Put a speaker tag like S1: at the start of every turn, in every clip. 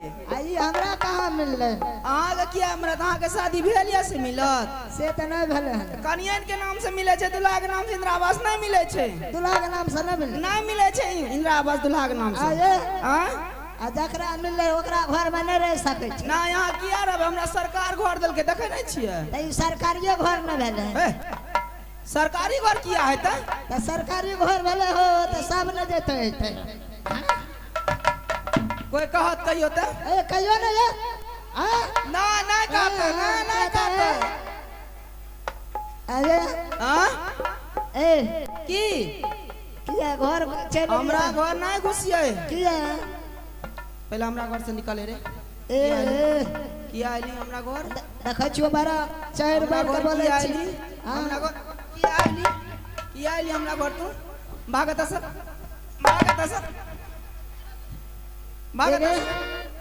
S1: आ ई हमरा कहाँ मिललै?
S2: अहाँके किया मिलत? अहाँके शादी भेल यऽ से मिलत?
S1: से तऽ नहि भेलै हन।
S2: कनियन के नाम से मिलै छै, दुल्हा के नाम से इंदिरा आवास नहि मिलै छै।
S1: दुल्हा के नाम से नहि मिललै?
S2: नहि मिलै छै इंदिरा आवास दुल्हा के नाम से।
S1: आ ये
S2: आँय?
S1: आ जकरा मिललै ओकरा घरमे नहि रहि सकै छै।
S2: नहि, अहाँ किया रहबै? हमरा सरकार घर देलकै, देखै नहि छियै?
S1: तऽ ई सरकारिए घर नहि भेलै।
S2: ए, सरकारी घर किया हेतै?
S1: तऽ सरकारी घर भेलै हो तऽ सब ने जेतै एतै।
S2: कोई कहत कहियो तऽ?
S1: ए कहियो ने ये। आँ?
S2: ना, नहि कहत, ना, नहि कहत।
S1: अरे
S2: आँ?
S1: ए
S2: की?
S1: किया घर चलि
S2: हमरा घर नहि घुसियै।
S1: किया?
S2: पहिले हमरा घर से निकले रे।
S1: ए ए
S2: किया अयली हमरा घर?
S1: देखै छियो बड़ा चारि
S2: हमरा
S1: बार के
S2: घर
S1: बोलै
S2: किया
S1: छी।
S2: अयली?
S1: हाँ।
S2: हमरा घर किया अयली? किया अयली हमरा घर तू? भागत सर, भागत सर, भागत।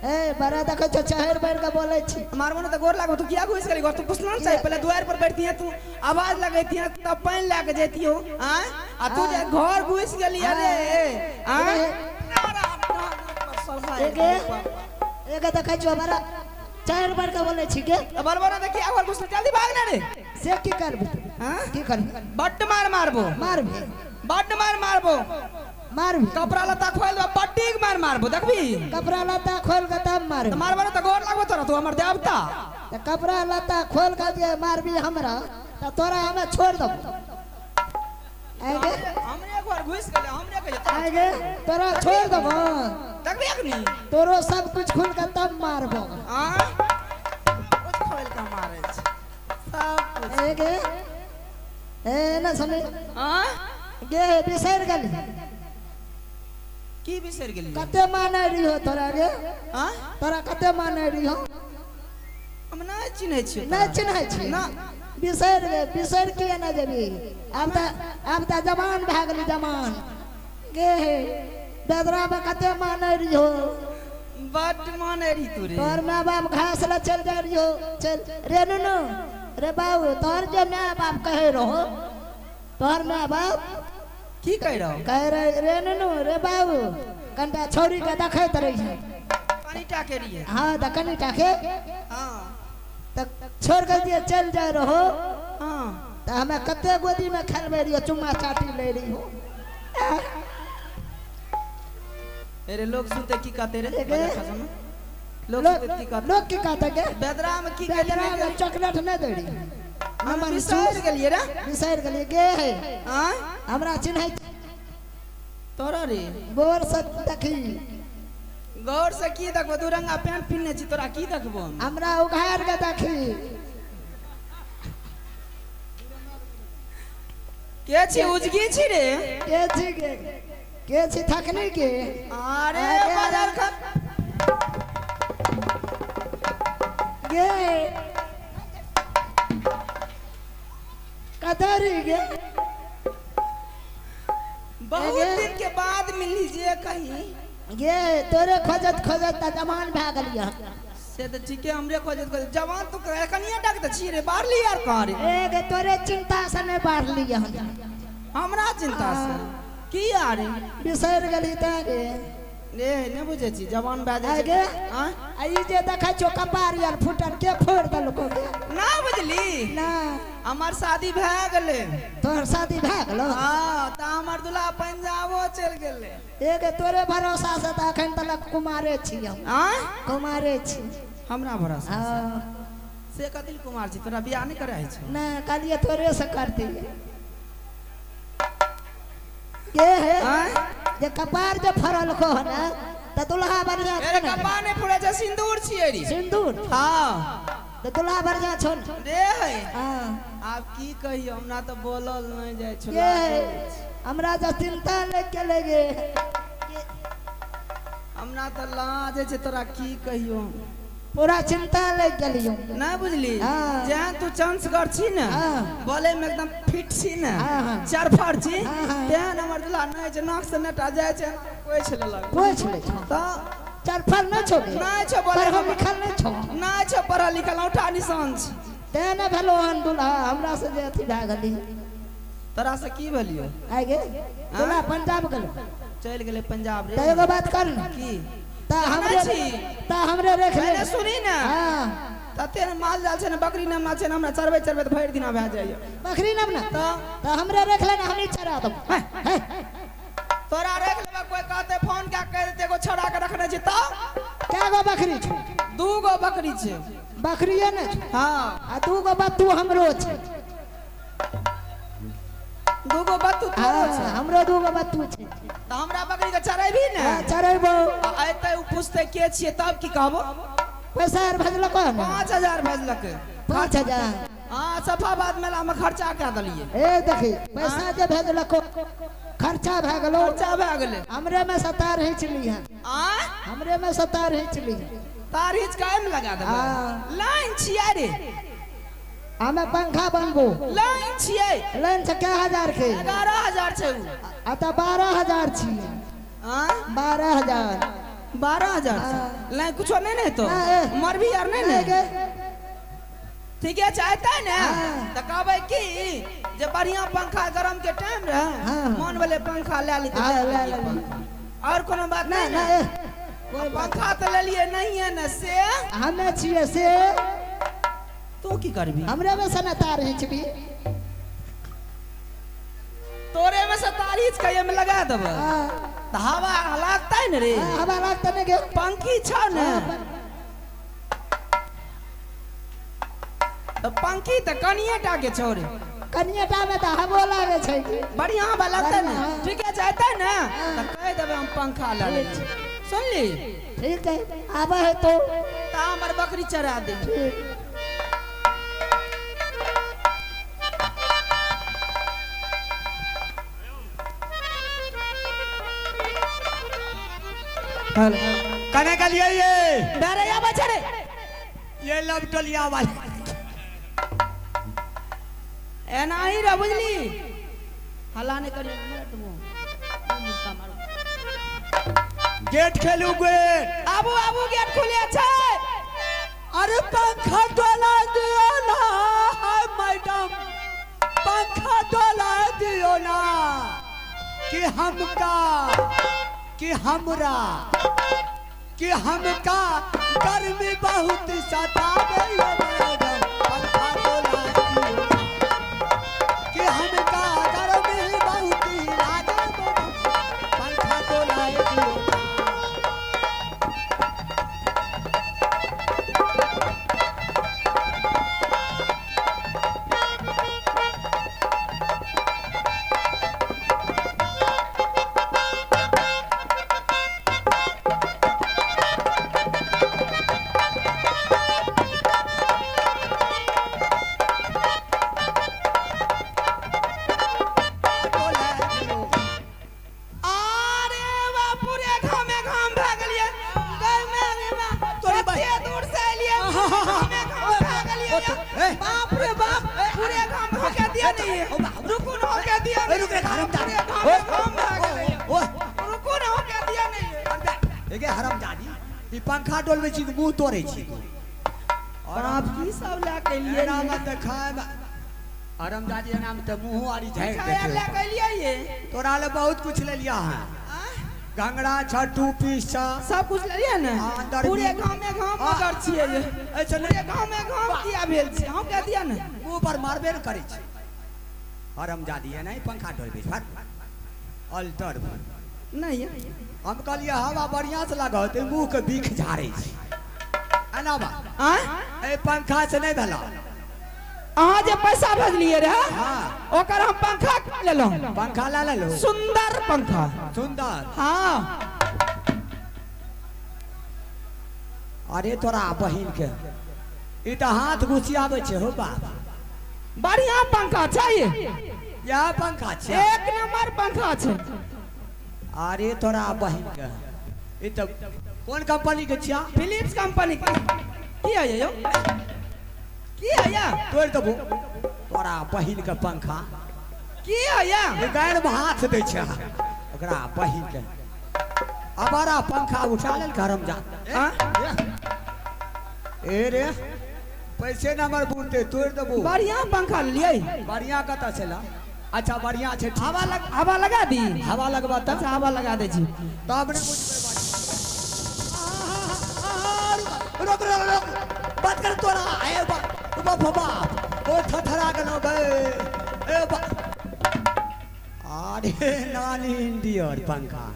S1: ए बड़ा देखै छियो चारि बार के बोलै छी।
S2: मारबो ने तऽ गोर लागबो। तू किया घुसि गेली घर? तू पूछना ने चाही पहिले। दुआरि पर बैठती है तू, आवाज लगैती है, तब पानि लए के जैती हो। आँय, आ तू जे घर घुसि गेली अरे। आँय,
S1: एगे एगे देखै छियो बड़ा चारि बार के बोलै छी के।
S2: बरबर ने किया घर घुसली? जल्दी भाग ना रे।
S1: से की करबी तू?
S2: हाँ?
S1: की करबी?
S2: बड्ड मार मारबो।
S1: मारबी?
S2: बड्ड मार मारबो।
S1: मारबी?
S2: कपड़ा लत्ता खोलि देबो, बड्डी के मार मारबो, देखबी?
S1: कपड़ा लत्ता खोल के तब मारबी।
S2: तऽ मारबो ने तऽ गोर लागबो तोरा, तू हमर देवता।
S1: तऽ कपड़ा लत्ता खोल के जे मारबी हमरा तऽ तोरा हमे छोड़ देबो। आगे
S2: हमरे घर घुसि गेलै, हमरे कहियो
S1: आगे तोरा छोड़ देबो।
S2: देखबी अखनी?
S1: तोरो सब कुछ खोल के तब मारबो।
S2: आँय, कुछ खोलि के मारै छै सब कुछ।
S1: एगे ए ना सुनी।
S2: आँय?
S1: गे बिसरि गेली?
S2: की बिसरि गेलियै?
S1: कते मानै रहियो तोरा गे?
S2: आँय?
S1: तोरा कते मानै रहियो?
S2: हम नहि चिन्है छियै।
S1: नहि चिन्है छी?
S2: ना।
S1: बिसरि गे, बिसरि किए नहि जेबी? आब तऽ जवान भए गेली, जवान गे। बेदरा मे कते मानै रहियो।
S2: बड्ड मानै रही तू रे।
S1: तोहर माय बाप घास लए चलि जाइ रहियो। चल रे नुनू रे बाबू, तोहर जे माय बाप कहै रहो, तोहर माय बाप
S2: की कहि रहो?
S1: कहे रहे, रे नुनू रे बाबू, कनिटा छौड़ी के देखैत रहियै।
S2: कनिटा के रहियै।
S1: हाँ, तऽ कनिटा के।
S2: हाँ।
S1: तऽ छोड़ के जे चलि जाइ रहो तऽ हमे कते गोदीमे खेलबै रहियो, चुम्मा चाटी लै रहियो।
S2: अरे, लोग सुनते की कहते रे?
S1: एगे।
S2: बाजार खसम में। लोग
S1: लोग
S2: सुनते की कहते?
S1: लोग की कहते गे?
S2: बेदरा में की
S1: बेदरा
S2: कहली?
S1: मे चॉकलेट नहि दै रही।
S2: हम
S1: हमर
S2: बिसरि गेलियै रे।
S1: बिसरि गेलियै गे है?
S2: आँय?
S1: हमरा चिन्है?
S2: तोरा रे?
S1: गोर से देखी।
S2: गौर से की देखबो? दू रंगा पैंट पिन्हने छी, तोरा की देखबो हम?
S1: हमरा उघार के देखी।
S2: के छी? उजगी छी रे?
S1: के छी गे? के छी थकनी के?
S2: अरे
S1: अरे,
S2: बाजार खा
S1: गे, कतरी गे?
S2: बहुत
S1: अरे।
S2: दिन के बाद मिलली जे कहीं।
S1: गे, तोरे खोजत खोजत तऽ जवान भए गेलियै।
S2: से तऽ ठीके, हमरे खोजत खोजत जवान। तू कनिए टाक तऽ छी रे, बाहरली यार कहाँ रे?
S1: ए गे, तोरे चिंता से नहि बढ़लियै हन।
S2: हमरा चिंता से की यार?
S1: बिसरि गेली तैं गे।
S2: रे, नहि बुझै छी, जवान भए जाइ
S1: आगे?
S2: छै। आँय?
S1: आ ई जे देखै छियो कपार यार फूटल, के फोड़ि देलको गे?
S2: ना बुझली?
S1: ना।
S2: हमर शादी भए गेलै।
S1: तोहर शादी भए गेलो?
S2: हँ, तऽ हमर दूल्हा पंजाबो चलि गेलै।
S1: ए गे, तोरे भरोसा से तऽ अखन तलक कुमारे छी हम।
S2: आँय?
S1: कुमारे छी।
S2: हमरा भरोसा?
S1: हँ।
S2: से कथी लए कुमार छी? तोरा बियाह नहि कराइ छौ?
S1: नहि, कहलियै तोरे से करती गे हे।
S2: आँय?
S1: जे कपार जे फड़ल को ने तऽ दुल्हा बढ़िया
S2: अरे
S1: छौ ने?
S2: कपा नहि फुरै छै, सिन्दूर छियै रे।
S1: सिन्दूर?
S2: हँ।
S1: तऽ दुल्हा बढ़िया छौ ने?
S2: रे है।
S1: हँ।
S2: आब की कहियो, हमरा तऽ बोलल नहि जाइ छौ।
S1: गे, हमरा जे चिंता लागि गेलै गे।
S2: हमरा तऽ लाज होइ छै, तोरा की कहियो।
S1: पूरा चिंता लागि गेलियो।
S2: नहि बुझली?
S1: हाँ।
S2: जेहन तू चंसगर छी ने, बोले में एकदम फिट छी ने,
S1: हाँ, हाँ।
S2: चरफर छी,
S1: हाँ, हाँ।
S2: तेहन हमर दुल्हा नहि छै। नाक से नेटा जाइ छै, पोछि लेलक।
S1: पोछि लै छौ?
S2: तऽ।
S1: चरफर नहि छौ गे?
S2: नहि छौ बोले।
S1: पढ़ल लिखल नहि छौ?
S2: नहि छौ पढ़ल लिखल, औंठा निशान छै।
S1: तें ने भेलो हन दुल्हा हमरा से जे अथी भए गेली।
S2: तोरा से की भेलियो?
S1: आइ गे, दुल्हा पंजाब गेलो?
S2: चलि गेलै पंजाब रे।
S1: तऽ एगो बात कर ने।
S2: की?
S1: तऽ हमरे
S2: छी।
S1: तऽ हमरे रख ले।
S2: पहिले सुनी ने।
S1: हाँ।
S2: तते ने माल जाल छै ने, बकरी ने माल छै ने, हमरा चरबै चरबै तऽ भरि दिना भए जाइए।
S1: बकरी नाम ना?
S2: तऽ
S1: तऽ हमरे रख ले ने, हमही चरा देब। हे,
S2: तोरा रख लेबै, कोई कहते फोन कए कहि देतै एगो छौड़ा के रखने छै तऽ?
S1: कए गो बकरी छौ?
S2: दू गो बकरी छै।
S1: बकरिए ने छौ?
S2: हाँ।
S1: आ दू गो बत्तू हमरो छै।
S2: दू गो बत्तू तोरो छै?
S1: हाँ, हमरो दू गो बत्तू छै।
S2: तऽ हमरा बकरी के चरेबही ने?
S1: हाँ, चरेबो।
S2: आ अयतै ओ पूछतै के छियै तब की कहबो?
S1: पैसा आर भेजलको ने?
S2: 5000 भेजलकै।
S1: 5000?
S2: हाँ, सफाबाद मेला में खर्चा कए देलियै।
S1: ए देखी, पैसा जे भेजलको खर्चा भए गेलो।
S2: खर्चा भए गेलै।
S1: हमरे में सतार हिंच ली है।
S2: आँय?
S1: हमरे में सतार हिंच ली है।
S2: तार हिंच के एहिमे लगा देबै?
S1: हाँ।
S2: लाइन छियै रे।
S1: हमें पंखा बनबो।
S2: लाइन छियै।
S1: लाइन छै कै हजार के?
S2: 11000 छै उ।
S1: आ तऽ 12000 छियै।
S2: आँय?
S1: 12000।
S2: 12000 छै।
S1: हाँ।
S2: लाइन कुछो नहि ने हेतौ?
S1: नहि।
S2: मरबी आर नहि ने?
S1: गे।
S2: ठीके छै, अयतै ने
S1: हाँ।
S2: तऽ कहबै की जे बढ़िया पंखा, गरम के टाइम रहे,
S1: हाँ।
S2: मन भेलै पंखा लए ली।
S1: हाँ, लए लेली।
S2: और कोनो बात
S1: नहि
S2: नहि ने?
S1: नहि, कोई बात।
S2: पंखा तऽ लेलियै नहिये ने से।
S1: हमे छियै से।
S2: तू की करबी?
S1: हमरे में से ने तार हिंचबी।
S2: तोरे में से तार हिंच के एहिमे लगा देबै?
S1: हाँ।
S2: तऽ हवा लागतै ने रे?
S1: हाँ, हवा लागतै ने गे।
S2: पंखी छौ ने?
S1: हाँ,
S2: तऽ पंखी तऽ कनिये टा के छौ रे।
S1: कनिएटा में तऽ हवो लागै छै की।
S2: बढ़िया हवा लगतै ने?
S1: बढ़िआँ।
S2: ठीके छै, अयतै ने तऽ कहि देबै हम पंखा लए लेने छी। सुनली?
S1: ठीक है, आबै है तो।
S2: तऽ हमर बकरी चरा दे।
S1: ठीक।
S3: कने के लिए ये?
S2: डरे आबै छै रे।
S3: ये लवटोलिया वाला।
S2: एना ही रह, बुझली? हल्ला नहि करियो।
S3: गेट खेलू, गेट।
S2: आबू आबू, गेट खुले छै।
S3: अरे पंखा डोला दियो ना हाय मैडम, पंखा डोला दियो ना, कि हमका, कि हमरा, कि हमका गर्मी बहुत सतावे ये मैडम, पंखा डोला दियो ना। कि हमका गर्मी बहुत लागे मैडम, पंखा डोला दियो ना। डोला दियो।
S2: अरे बापू रे, घामे घाम भए गेलियै। गरमे गरमे
S3: तोरी
S2: कते दूर से एलियै, घामे घाम भए गेलियै।
S3: ए।
S2: बाप रे बाप, पूरे घाम होके दिया नहीं, रुकू न, होके दिया
S3: ए, रुक रे, हरामजादी।
S2: पूरे घामे घाम भए गेलै।
S3: ओए।
S2: रुकू न, होके दिया नहीं।
S3: एगे हरामजादी, ई पंखा डोलबै छी कि मुंह तोड़ै छी तू?
S2: बाप, की सब लए के एलियै?
S3: एना मे तऽ खाय हरामजादी, एना मे तऽ मुंहो आरी झाड़ि
S2: मिठाई आर लए
S3: देतै।
S2: के एलियै ये?
S3: तोरा ले बहुत कुछ लेलिया है।
S2: आँय?
S3: घंगरा छ, टू पीस छ।
S2: सब कुछ लेलियै ने?
S3: हाँ, अंदर
S2: पूरे
S3: भी।
S2: घामे घाम
S3: हाँ।
S2: मगर छियै ये।
S3: ऐसे
S2: पूरे
S3: नहि
S2: घामे घाम किया भेल छै? हम कह दिया ने।
S3: मुंह पर मारबे ने करै छै। हरामजादी, एना ही पंखा डोलबै छै। हट अल्टर।
S2: नहीं ये।
S3: हम कहलियै हवा बढ़िया से लागत, ई मुंह के बीख झाड़ै छै। एना बा।
S2: आँय?
S3: एहि पंखा से नहि भेला।
S2: अहाँ जे पैसा भेजलियै रहे,
S3: हाँ।
S2: ओकर हम पंखा कीन लेलहुँ।
S3: पंखा ला लेलहो?
S2: सुंदर पंखा।
S3: सुंदर?
S2: हाँ।
S3: अरे तोरा बहिन के, ई तऽ हाथ घुसियाबै छै हो बाप।
S2: बढ़िया पंखा चाहिए।
S3: इएह पंखा छै?
S2: एक नंबर पंखा छै।
S3: अरे तोरा बहिन के, ई तऽ कोन कंपनी के छिया?
S2: फिलिप्स कंपनी के। की है यौ, की है या?
S3: तोड़ि देबो तोरा बहिन के पंखा।
S2: की है या?
S3: ई गाड़ि में हाथ दै छै। ओकरा बहिन के, अबारा पंखा उठा लेल हरामजादा।
S2: हाँ?
S3: ए रे, पैसे न हमर बुनते, तोड़ि देबो।
S2: बढ़िया पंखा लेलियै।
S3: बढ़िया कतऽ छला? अच्छा, बढ़िया छै, ठीक।
S2: हवा लगा दी।
S3: हवा लगबा तऽ।
S2: अच्छा, हवा लगा दै छी।
S3: तब ने बुझबै बढ़िया। बात कर तोरा ए बाप बाप ओ थथरा गेलो बे ए बा अरे नानी इंडियर पंखा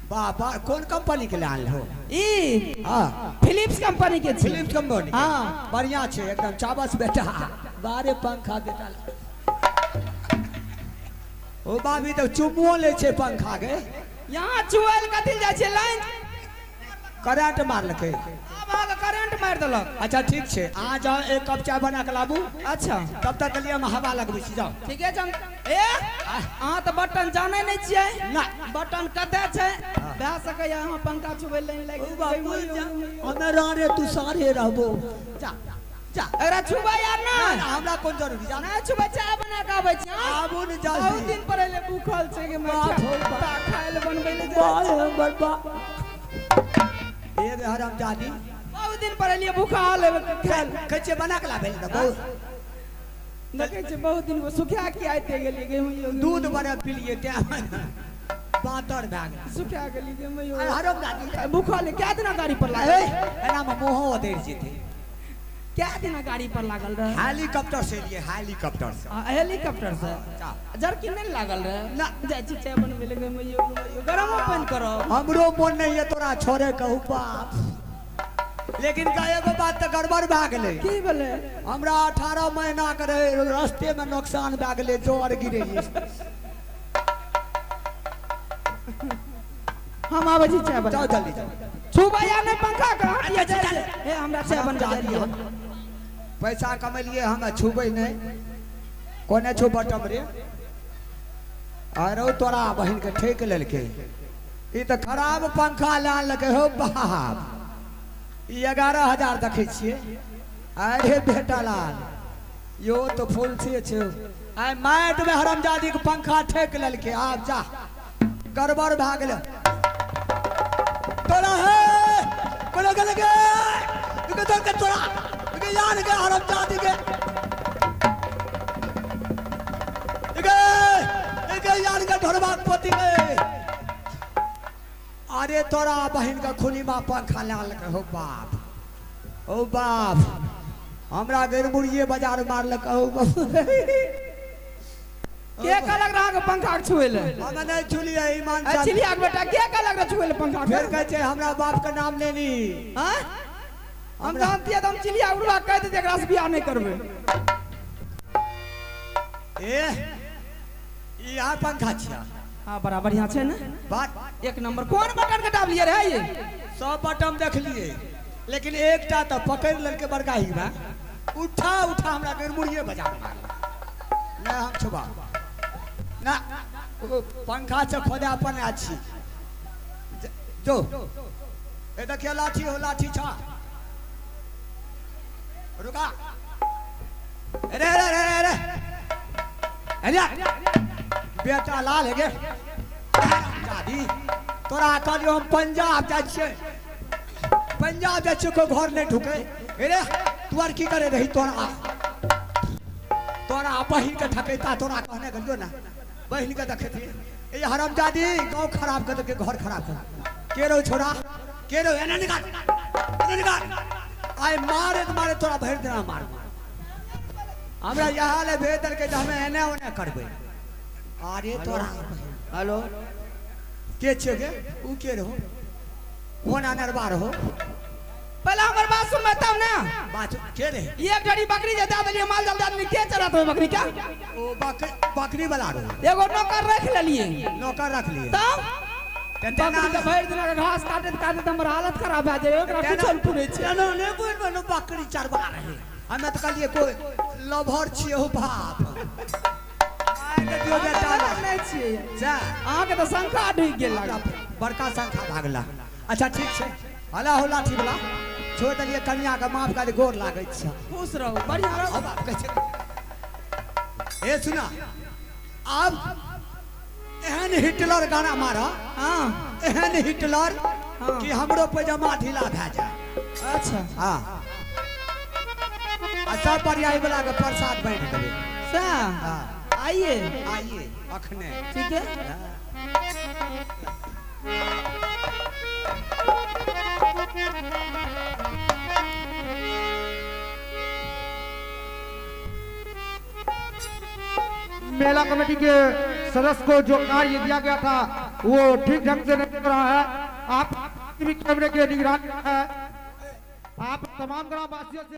S3: बाबा कौन कंपनी के लाल हो
S2: ई
S3: हां
S2: फिलिप्स कंपनी के छी।
S3: फिलिप्स कंपनी
S2: हां
S3: बढ़िया छे एकदम चाबस बेटा बारे पंखा बेटा ओ बाबी तो चुमुओ ले छे पंखा के
S2: यहाँ चुआल कथी जाइ छे लाइन
S3: करंट मारलकै
S2: आब अहाँके करंट मारि देलक।
S3: अच्छा ठीक छे अहाँ जाओ एक कप चाय बना के लाबू।
S2: अच्छा
S3: तब तक के लिए हम हवा लगबै छी जाओ।
S2: ठीके छै। ए अहाँ तऽ बटन जानै नहि छियै
S3: ना
S2: बटन कतऽ छै भए सकैए अहाँ पंखा छुबै लाइन लागि
S3: ओ बाबू हमे रे तू सारे रहबो जा जा
S2: एकरा छुबै यार
S3: ना
S2: नहि
S3: हमरा कोन जरूरी जा
S2: नहि छुबै चाय बना के आबै छी हाँ?
S3: आबू ने जल्दी
S2: बहुत दिन पर एलै भूखल छै कि
S3: बाप हो बाप।
S2: खाय लए बनबै लए जाइ
S3: बाय हमर बाप ए बे हरामजादी
S2: बहुत दिन पर एलियै भूखल खाय लए।
S3: कहै छियै बना के लाबै लए बहुत
S2: देखै छियै बहुत दिन सुखा के आइते गेलियै गेहूँ
S3: दूध बना पिलियै तें बातर भए गेल
S2: सुखा गेलियै गेहूँ
S3: अरे हरामजादी
S2: भूखल क्या दिना गाड़ी पर
S3: ए
S2: लागल
S3: एना में मुँहो उधरि जेतै
S2: क्या दिना गाड़ी पर लागल रहे
S3: हेलीकॉप्टर से एलियै हेलीकॉप्टर से
S2: हेलीकॉप्टर से
S3: जा।
S2: जरकिन नहीं लागल रहे
S3: ना।
S2: जाइ छी चाय बनबै लए गेहूँ गरमो पानि करब
S3: हमरो मन नहीं है तोरा छोड़े कहू बाप लेकिन का एगो बात तऽ गड़बड़ भए गेलै
S2: की भेलै
S3: हमरा 18 महीना के रहे रस्ते में नुकसान भए गेलै जोर गिरे
S2: हम आबै छी चाय बना
S3: जाओ जल्दी जाओ
S2: छुबै या नहि पंखा के हटिया जाइ ए हमरा चाय बनबै
S3: जल्दी
S2: दिअ
S3: हम पैसा कमेलिए हम छुबै नहीं कोने छौ बटम रे अरे तोरा बहिन के ठेक लेलकै ई तऽ खराब पंखा लए लेलकै हो बाप ई 11,000 देखै छियै अरे बेटा लाल यो तो फूल से छौ आइ माटि में हरामजादी के पंखा ठेक लेलकै आब जा गड़बड़ भए गेलै तोरा हे कोना गेलै गे के तोरा के यार के हरामजादी के के यार के ढोरबा पोती गे अरे तोरा बहिन के खुली मा पंखा लाल हो बाप ओ बाप हमरा गरमुड़िए बाजार मारलक हो बाप
S2: के कहलक रहा के पंखा के छुए ले
S3: हम नहीं छुलिए ईमान
S2: ए चिड़िया के बेटा के कहलक रहा छुए ले पंखा के
S3: फिर कहै छै हमरा बाप के नाम लेनी
S2: हाँ? हम जानतियै तऽ हम चिड़िया उड़वा कहि देतियै एकरा से बियाह नहि करबै
S3: ए ई यहाँ पंखा छिया
S2: हाँ बड़ा बढ़िया छै ने
S3: बात
S2: एक नंबर कोन बटन के दाबलियै रहे ये
S3: सब बटम देखलिए लेकिन एकटा तऽ पकड़ि लेलकै बड़का ही उठा उठा हमरा गरमुड़िए बाजार मारल नहि हम छुबा ना पंखा से खोदा अपन आछी जो ए देखिए लाठी हो लाठी छा रुका अरे अरे अरे अरे अरे बेटा लाल है गे दादी तोरा कहलियो हम पंजाब जाइ छियै पंजाब जाइ छियै कोई घर नहीं ढुके अरे तू आर की करे रही तोरा तोरा बहिन के ठकैता तोरा कहने गेलियो ना बहिन के देखैत ए हरामजादी गाँव खराब कर देलकै घर खराब कर के रहो छोरा के रहो एने निकाल एने निकाल आइ मारे मारे तोरा भरि देना मार हमरा यहाँ ले भेज देलकै जे हमे एने ओने करबै अरे तोरा
S2: हेलो
S3: के छियै गे उ के रहो कोन अनरबा रहो
S2: पहले हमर बात सुनबै तब ने
S3: बात के रहे
S2: एक जड़ी बकरी जे दए देलियै माल जाल दए देलियै के चरात होय बकरी के
S3: ओ बकरी बकरी वाला रहो
S2: एगो नौकर रख लेलियै
S3: नौकर रख लिए
S2: तब बकरी के भरि दिना के घास काटैत काटैत हमर हालत खराब भए जाइ ओकरा कुछो नहि पुरै छै
S3: तेना नहि बोल बनो बकरी चरबा रहे हमे तऽ कहलियै कोई लभर छियै हो बाप आइ देखियौ बेटा
S2: नहि छियै
S3: जा
S2: अहाँके तऽ शंका ढुकि गेल
S3: हमरा बड़का शंखा भागला अच्छा ठीक छै हला हो लाठी वाला छोड़ देलियै कनिया के माफ कर गोर लागै छै
S2: खुश रहू बढ़िया रहू
S3: अब आप कहै छै ए सुना आब एहन हिटलर गाना मार
S2: हाँ
S3: एहन हिटलर
S2: हाँ।
S3: कि हमरो पैजामा ढीला भए जाए
S2: अच्छा
S3: हाँ आ सब परियाई वाला के प्रसाद बांटि देबै
S2: सएह
S3: हाँ
S2: आइए
S3: आइए अखने
S2: ठीक है
S4: मेला कमेटी के सदस्य को जो कार्य दिया गया था वो ठीक ढंग से नहीं कर रहा है। आप भी कैमरे के निगरानी है। आप तमाम ग्रामवासियों से